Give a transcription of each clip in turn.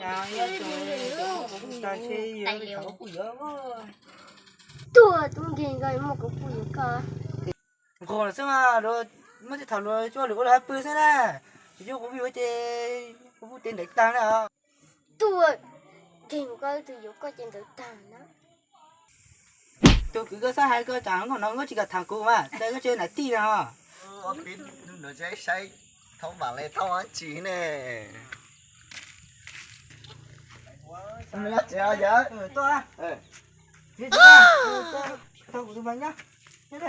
Tuaj, tub nkeeg koj muaj kuv puj yuav koj. Nqos xwb mas, muaj tej thaum luag cuab lwm ua luag hab pw xwb na. Tsis cuab kuv puj yuav ces kuv puj ces ntev tag na. Tuaj, nkeeg koj, tus yuav koj ces ntev tag na. Tus kwv koj xav hais koj tsam nkauj no nkauj tsis kam tham kuv mas, koj tsis nais tij na ho. Saib thaub vam le thaub dab tsi ne. Tsis, tau kuv tus mas nyob, nyob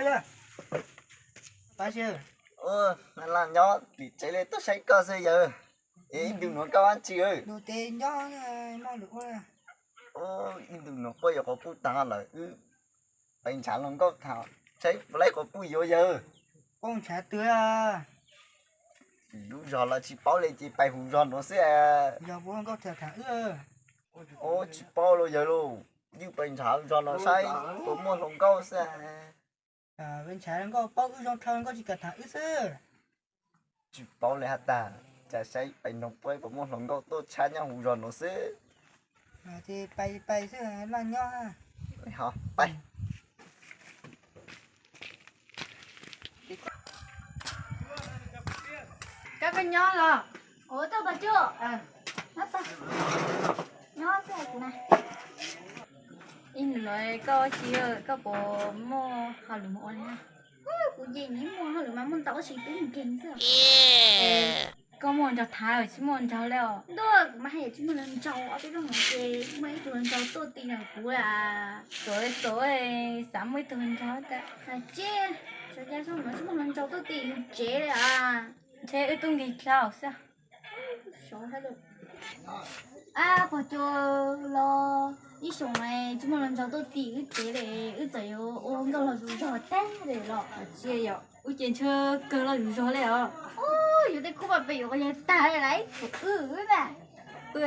tag yog. Laj nyob tim tsev le tuaj saib koj xwb yawg. Es ib ntus nuav koj dab tsi? Nus tes nyob mog lwm ua. Ib ntus nuav puab yuav quas puj tag lawm wb pais ntshav hluas nkauj tham saib puas laib quas puj yuav yawg. Puab ntshav twg? Lub zog los tsis paub li ces pais hauv zog nuav xwb. Yog puab hluas nkauj tham tham wb. Tsis paub los yawg lauj, ywj pais ntshav zog nuav saib puas muaj hluas nkauj xwb. Ntshav hluas nkauj paub wb zoo dhau, nkauj tsis kam tham wb xwb. Tsis paub li has tas, cas saib pais noog puab puas muaj hluas nkauj tuaj tshab nyob hauv zog nuav xwb. Ces pais pais xwb, laj nyob. Pais. Koj, koj nyob los? Ua tau pas cuj. Nyob xwb kuv na. Ib nus no koj tsis, koj puas muaj hauj lwm ua li? Kuv ces nim muaj hauj lwm mas muaj ntau tab sis peb nkeeg xwb. Koj muaj hluas nraug tham tsis muaj hluas nraug li os? Ntuj, kuv mas haj yam tsis muaj hluas nraug, ob peb rooj no ces muaj ib tug hluas nraug tuaj ti nrog kuv a. Xav, xav, xav muaj ib tug hluas nraug tas. Ces, xav cas xyoo no tsis muaj hluas nraug tuaj ti yus tsev li a. Ntshe wb tub nkeeg dlhau xwb. Ab, pog cuag los ib xyoos tsis muaj hluas nraug tuaj ti wb tsev li, wb txawm yuav ua nkauj los zuj zog tag li los. Tsis yog, wb ces ntshe kawg los zuj zog li os. Yus tej khub paj pem yuav quas yawg tag li lawm, wb, wb na. Wb,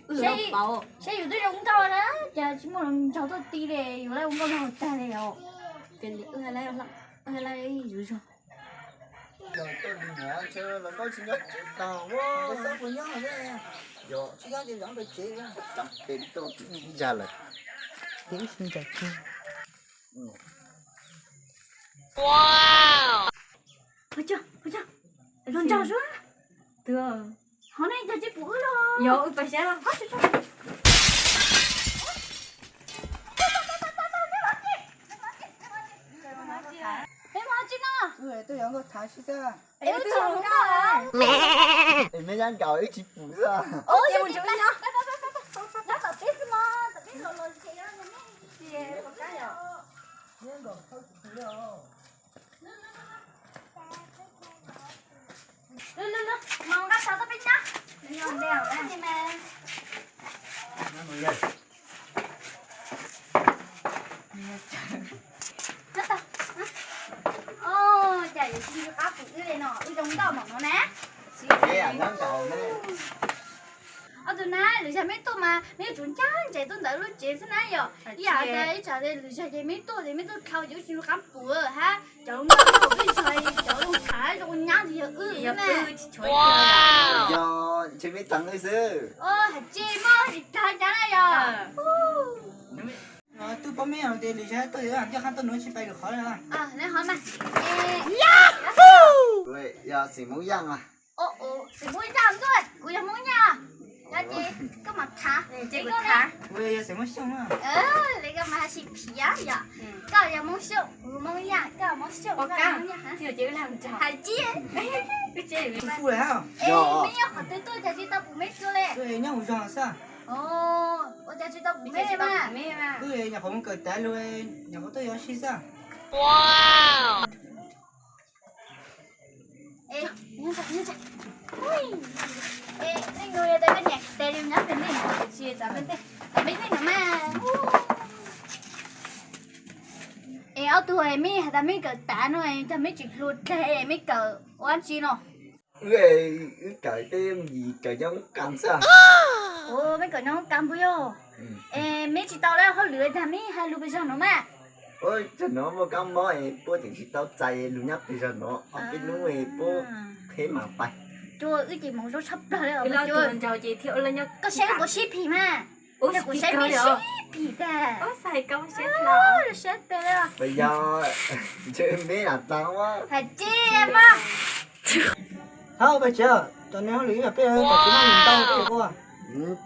wb los paub. Saib yus twb zoo nkauj na, cas tsis muaj hluas nraug tuaj ti li, yus lawv ua nkauj los tag li os. Ces wb, wb lawv zuj zog. Yog tuaj li no ntshe hluas nkauj tsis nyob tsev tag. Yog tsis nyob ces zov ntawm tsev, cov pem tuaj ib zag lawm. Ces wb tsis ncaim kiag. Hluas nraug suab. Twb, ho nej cov tsis pum wb los? Yog, wb pais saib los. Peb mus tsi no? Tuaj yuav nkauj tham sib xwb. Es wb txog hluas nkauj. Es meb nyob nkaus wb tsis pum xwb. Ces mus ntsib nyob, nyob tom peb xwb mog, tom peb los los ces yog nej. Mus nqa xov tuaj peb nyob. Cas yuav tsis ncu qab pum wb li no, wb zoo nkauj npaum no na. Ob tug na, lwm zag meb tuaj mas meb yuav tsum ncaj ncees tuaj ntawm lub tsev xwb na yom. Ib yam tias ib tsam lwm zag ces meb tuaj ces meb tuaj dhau ces wb tsis ncu qab pum hab. Cov nkauj peb zog cov zoo khav zoo nyab yog wb ne. Yog ntshe meb teev wb xwb. Hais tsis muaj tsis kawg cas na yog. Twb paub meb hais tias lwm zag tuaj yog ncaj qha tuaj nuav tsis pais lwm qhov li. Yog xeem Hmoob Yaj mas. Xeem Hmoob Yaj ntuj, kuv yog Hmoob Yaj. Yog ces koj mam tham. Kuv yog xeem Hmoob Xyooj. Li koj mas sib phiv yom. Koj yog Hmoob Xyooj, kuv Hmoob Yaj, koj Hmoob Xyooj, koj Hmoob Yaj. Hais tsis. Meb nyob qhov twg tuaj cas tsis tau pum meb dua li? Nyob hauv zog xwb. Ua cas tsis tau pum meb li mas? Wb nyuam qhuav mus kawm tav lug, nyuam qhuav tuaj yuav sib xwb. Nej nug yog tias koj niam tes li nyob pem nej, tsis txav peb tej, peb tej no mas. Es ob tug meb hais tas meb kawm tav no, cas meb tsis hlua dlej, meb kawm ua dab tsi no? Wb, wb kawm tej yim kawm nyob hoob kas xwb. Meb kawm nyob hoob kas puas yog? Es meb tsis tau lawm hauj lwm tag meb hais lug pes zog no mas. Ua tsaug no muaj kab mob es puab tseem tsis tau txais lug nyob pes zog no, ob peb hnub puab qheb mam pais. Wb ces hmoov zoo tshaj plaws li. Koj saib kuv sib phim mas, kuv saib peb sib phim tag. Saib tag li. Hais tsis mas. Hab pais tsev, cov neeg hauj lwm ib yam peb pais tsev, noj ntau peb ua.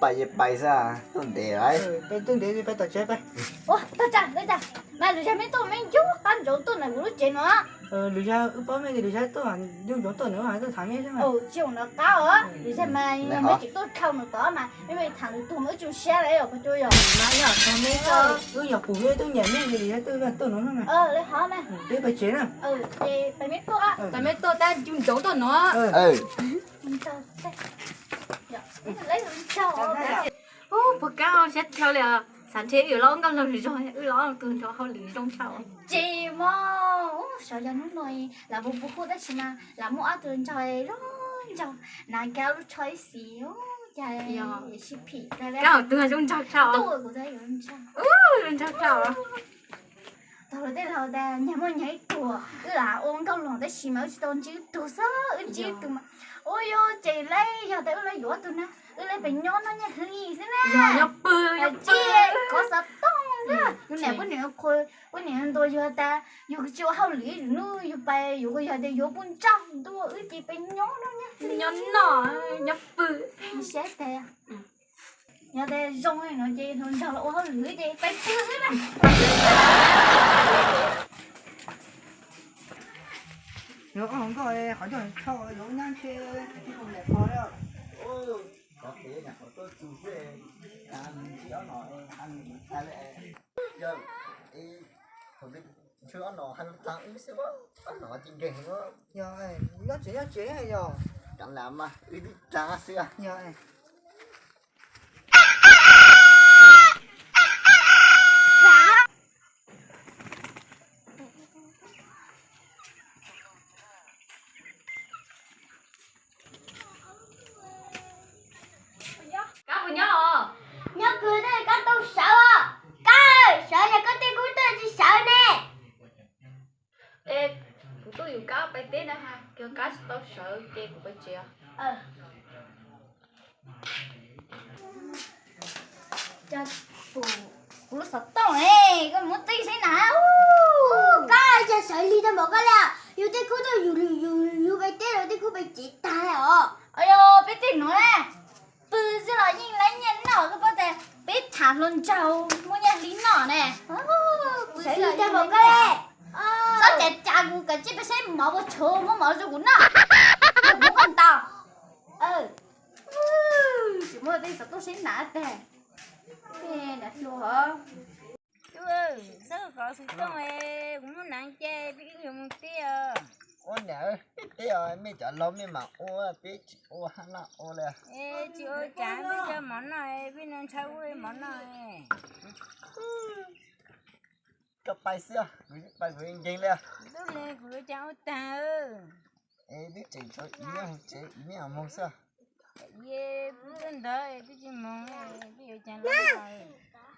Pais ces pais xwb, tuaj ntev lawm. Peb tuaj ntev peb tom tsev peb. Ua, tag tag, tag tag. Mas lwm zaug mej tuaj mej nco qab ntsoov tuaj ntawm kuv lub tsev no. Lwm zaug wb paub mej ces lwm zaug tuaj nco ntsoov tuaj ntawm tuaj tham mej xwb. Tsis ua no qab os, lwm zaug mas mej tseem tuaj dhau ntawm tod mas mej tham lwm tug mas wb tsis zoo siab li os, puas tau yog? Mas yog tag mej, wb yog pum mej tub nyiam mej ces lwm zaug tuaj tuaj no mas. Peb pais tsev na. Ces peb tuaj, peb tuaj tab nco ntsoov tuaj no. Puas kab siab dhau li os, xav ntshe wb yuav los nkauj laug zoo, wb los ua tus nrog hauj lwm zoo tshaj. Tsis mas, sawv yog hnub no lam puv puv hu tab sis mas lam muaj ob tug nraug zoo nraug, hnav kiag lub tsho ib xis, cas sib phim tag. Kab hauv twg zoo nraug tshaj os. Zoo nraug tshaj os. Tau luag tej laug tas nyias muaj nyias ib tug, wb lam ua nkauj laug tab sis mas wb tsis tau ntsib ib tug xwb, wb ntsib ib tug mas ua yuav tseem lawm, yog tas wb los yuav tus na, wb lawv pem nyob noj nyiaj hli xwb na. Nyob pw, nyob pw, kov xov tooj na. Yus niam pub niam qhuas, pub niam ntuas yus tas yus tsis ua hauj lwm, yus hnub yus pais yus yog tias yuav pub nrauj ntua wb ces pem nyob noj nyiaj hli, nyob noj, nyob pw. Saib tas, yog tas zoo no ces hluas nraug los ua hauj lwm ces pais pw xwb na. Yog ob hauv nkoj qhov ncauj tshau yuav nyab ntshe tsis tau niam qhov li. Kov qev nyam qhov tuaj txug xwb, ntsib ob no, ntsib ob no hais lus tag wb xwb, ob no tsis nkeeg. Yog, nyob tsev nyob tsev yog. Kav lam mas wb twb tsav xwb. Yog. Kab puas nyob os? Nyob kawg, kab tau sawv os. Kab, sawv yog koj tej kub twb tsis sawv ne. Es kuv tuaj yus kab pais teb na, yog kab tsis tau sawv ces kuv pais tsev. Kuv lub xov tooj ne, koj muab txij saib na. Kab, cas sawv lig tag npaum koj li, yus tej kub tuaj yus, yus pais teb los tej kub pais tsev tag os. Yog peb tej nuav pw xwb los yeej laib nyiaj noj, koj paub tas peb tham hluas nraug muaj nyiaj hli noj ne. Sawv lig tag npaum koj li. Txhob cas cas kuv kav tsij peb saib mov puas tshuav muab mov rau kuv noj. Kuv muab koj ntaus. Tsis muaj tej xov tooj saib na tag. Tub, txhob kov xov tooj, kuv muab hnav ces peb yuav mus teb os. Ua niam, peb teb os, mej cov laus mej mam ua, peb tsis ua hab no ua li. Tsis ua cas, peb cov mov noj, peb ntshaw ua mov noj. Koj pais xwb, kuv pais kuv nkeeg li. Tub, kuv yuav cas ua tag. Es twb tseem tshuav ib niaj mus tsev, ib niaj moog xwb. Peb tuaj ntawd twb tsis moog, peb yuav cas los.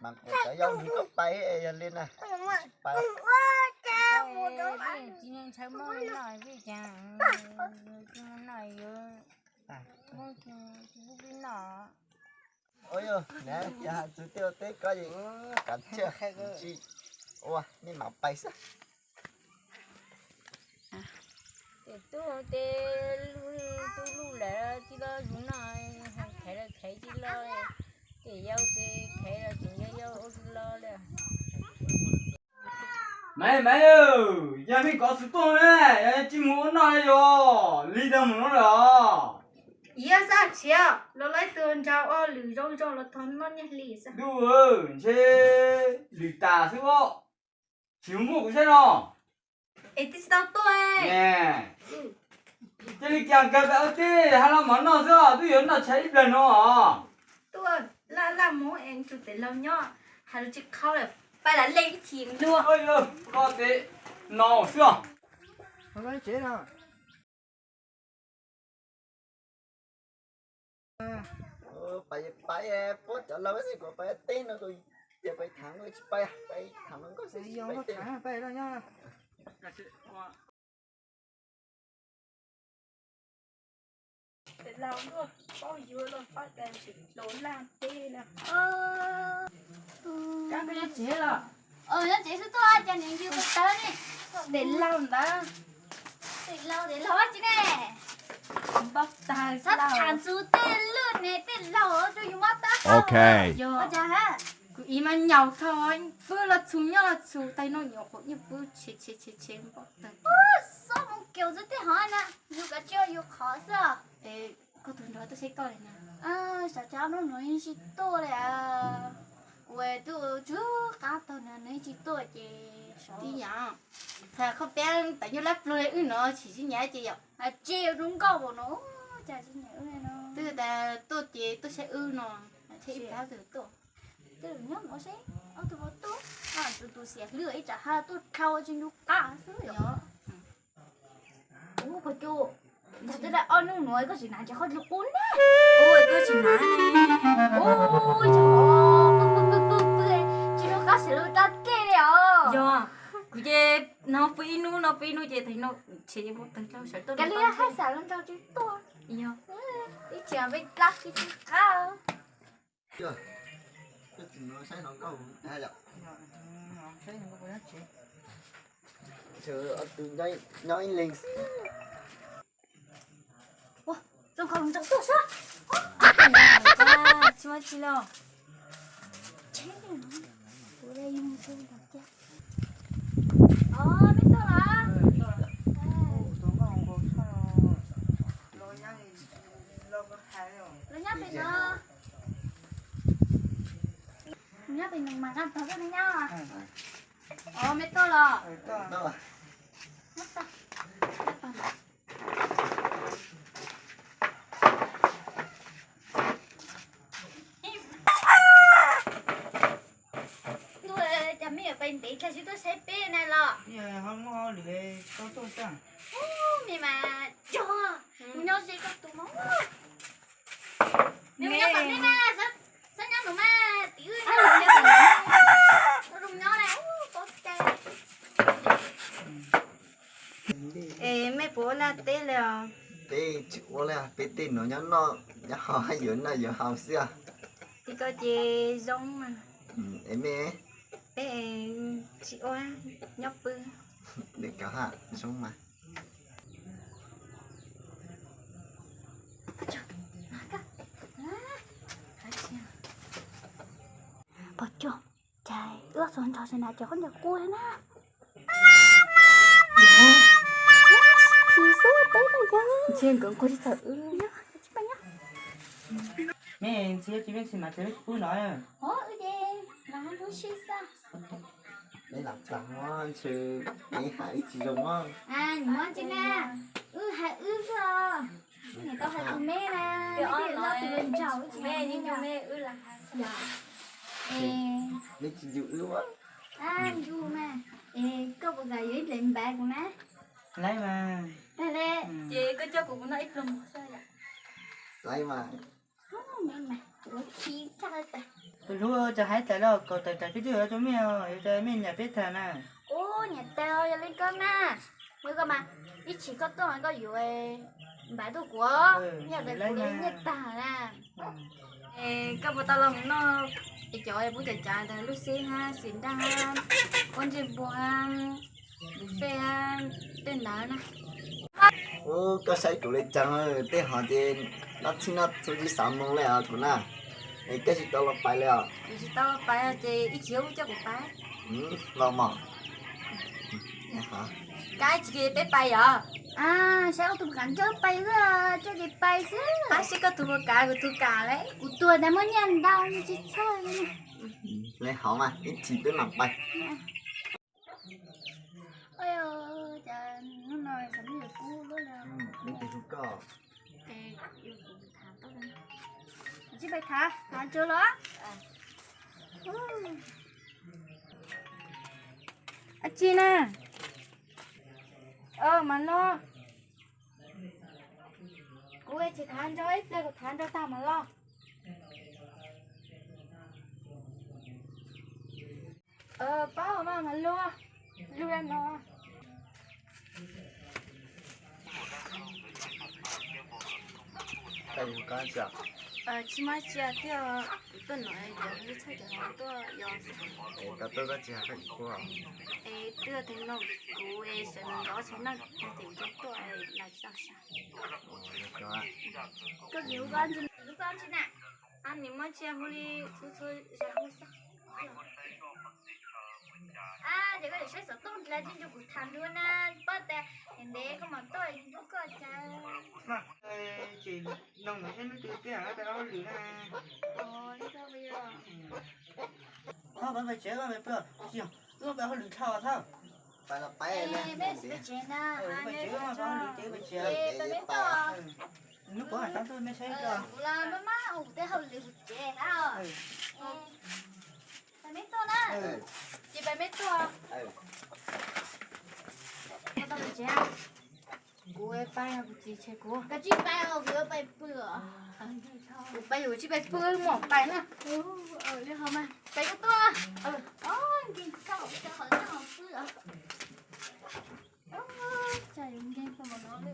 Mas kuv cov yau nws koj pais yog li na. Tsis pais. Tsis ntshaw mob li no, peb cas tsis moog no yuav mob tsis pub peb noj. Ua yog na, cas txug tej ua teb koj es kav tsij ua, mej mam pais xwb. Ces tub, ces tub lub lawm tsis los zus noj, khaiv los khaiv tsis los, ces yau ces khaiv los tseem yau yau ua tsis los li. Maiv, Maiv, yog mej kov xov tooj na, yog tsis mus ua noj li yog lig tag mus no lawm os. Yog xav tshiav los laib tug nraug ua lwm zoo zoo los thov noj nyiaj hli xwb. Tub, ntshe lwm tas xwb os. Tsis muaj kuv saib no. Es twb tsis tau tuaj. Cia li cas kawg peb ua teb hab los mov noj xwb os, twb yuav noj tshav ib plag no os. Tuaj laj laj mus es tug tes laug nyob hais lus tsis qhau lawm, pais lam le ib chim luag. Koj tes no xwb os. Pais pais puab cov laug xwb, kuv pais teb no, kuv cia pais tham no tsis pais, pais tham no nkauj xwb tsis pais teb. Tes laug luaj, paub yuav luaj, paub tias tsis tau laj teb na. Kab koj nyob tsev los? Nyob tsev xwb tuaj, cas nws yws ko taw ne. Tes laug ntawd. Tes laug, tes laug tsi ne? Npau taws, txhob tham ntxuv tej lwj ne, tej laug rau yus mob tab. Ok. Yog cas ha? Kuv ib mas nyaum thaum pw los txhum nyob los txhum, tais no nyuam qhuav nyuj pw tshe tshe tshe tshe npau taws. Xob mus kiaum ntxuv tej hov na, yus kav tsij ua yus qhov xwb. Koj tus nrog tuaj saib koj li na. Xyov cas ob hnub no yeej tsis tuaj li. Kuv twb ua tsw qab tag na nws yeej tsis tuaj ces tib yam. Tham kho peb tam nyuj lab pluag li wb no tsis sib nyiam ces yom. Ces zoo nkauj npaum no, cas sib nyiam wb no. Twb tas tuaj ces tuaj saib wb no, thiaj ib plab twg tuaj. Twb nyob mus seb ob tug ua tuaj, tus tus xiam hlwb ib tsam ha tuaj dhau tsis ncu qab xwb yom. Ub, koj Cub, ntag twb tau ob hnub nuav koj tsis hnav ces koj lug qub na. Ub, koj tsis hnav ne. Ub, yog, pw pw pw pw pw, tsis lug qab xwm lug tau kej li os. Yog, kuv ces no pw ib hnub no pw ib hnub ces tag no tshem ces mus tag dlhau sawv tuaj. Kav liam haj xam lug nraug tsis tuaj. Yog, ib tsam peb dlaab tsi tsis qab. Nyob ib leeg xwb. Zoo nkauj zoo nraug tuaj sab. Tsis muaj tsi los. Los nyob pem no. Nyob pem no mas nqa tog koj nyob. Os, mej tuaj los? Ntuj, cas mej yuav pais ntev tag tsis tuaj saib peb na los? Ho muaj hauj lwm tau tuaj xwb. Ub, mej mas cog, mus nyob ze koj tus mog. Mej mus nyob tom nej na, xab nyob ntawd mas tim wb nyob, zoo nyob na, paub cai. Es mej puas ua laj teb li os? Peb tsis ua li, peb tej nuav nyob noj nyob haus, yuav noj yuav haus xwb. Tim ko ces zoo mas. Es mej? Peb tsis ua, nyob pw. Zoo mas. Pog Cuag, cas wb ob tug nrog tsis hnav cov khaub ncaws qub na? Phim xwb teb no yog. Ntshe nkawd nquag tsis txawm wb. Mej ntxhi tsis mej tsis hnav ces mej tsis pub no. Hov wb ces hnav lub sib xwb. Mej lam txav ntshe mej hais wb tsis zoo os. Nyob tsis na, wb hais wb xwb os. Niam tau hais tus mej na, mej twb los tus los nraug wb tsis hais mej. Mej tsis ncu wb. Ncu mas, es koj puas kam yuav ib dlaim npav kuv na? Laib mas. Tag le, ces koj coj kuv mus noj ib pluag mov xwb. Laib mas. Tus hlub, cas hais tas los kom tawm tsam peb twb yuav los rau mej os, yog tas mej nyiam peb tag na. Ub, nyiam tas yog li koj mas, yog koj mas, ib chim koj tuaj mas koj yuav npav tuaj kuv, yog tas kuv li nyiaj tag na. Es koj puas tau los mus noj es cov pub cov cav ntawd, lub xib hab, xim nraj hab, pob ntseg npua hab, buffet hab, tej ntawd na? Ub, koj saib kuv li caag, tej hov ces noj txhij noj txhua tsis xav moo li os kuv na. Es koj tsis tau los pais li os? Kuv tsis tau los pais ces ib chim wb coj kuv pais. Los mog. Kab ib chim peb pais yom? Saib koj tus puas kam nrog pais xwb, nrog ces pais xwb. Pab seb koj tus puas kam, kuv tus kam li. Kuv tuag tas muaj nyiaj ntau tsis txhawj li. Li hov mas ib chim peb mam pais. Cas hnub no xav me yuav kub luaj li. Neb tes hu koj. Tsis pais thav, thav tsuag los. Ab tsi na. Mas los. Kuv tsis thav nrog ib pliag, kuv thav nrog tag mas los. Paub mas mas luag, luag no. Tsis muaj tsia thiab, kuv tuaj no cov txhawj cov no tuaj yos. Es koj tuaj koj tsis hais koj tsis pub? Es twb tias no kuv es sawv ntxov tsis noj tag ces kuv tuaj los tsis tau sas. Koj tsis hu koj ntsis, hu koj ntsis na. Nws muaj tsia hu li txhua txhua zag hu xwb. Ces koj yuav saib xov tooj dlav tsi nrug kuv tham dua na, pab tas ntev koj mam tuaj hlub koj cas. Tsis noog ntawm seb neb twb tiag tas hauj lwm na. Thov pab pais tsev, pab pais pw, tsis yog wb pais hauj lwm dhau thawj. Pais tsev na, pais tsev, pais hauj lwm tsev pais tsev. Hnub puav hais tau tuaj mej saib koj. Kuv los maj maj ua kuv tej hauj lwm hauv tsev hab. Pais mej tuaj na. Ces pais mej tuaj. Kuv pais, kuv txiv tseg kuv. Koj tsis pais os, kuv yuav pais pw os. Kuv pais, kuv tsis pais pw, mus pais na. Li ho mas pais koj tuaj. Nkeeg koj, koj qhov tseeb ho pw os. Tsam yuav nkeeg koj mas no li.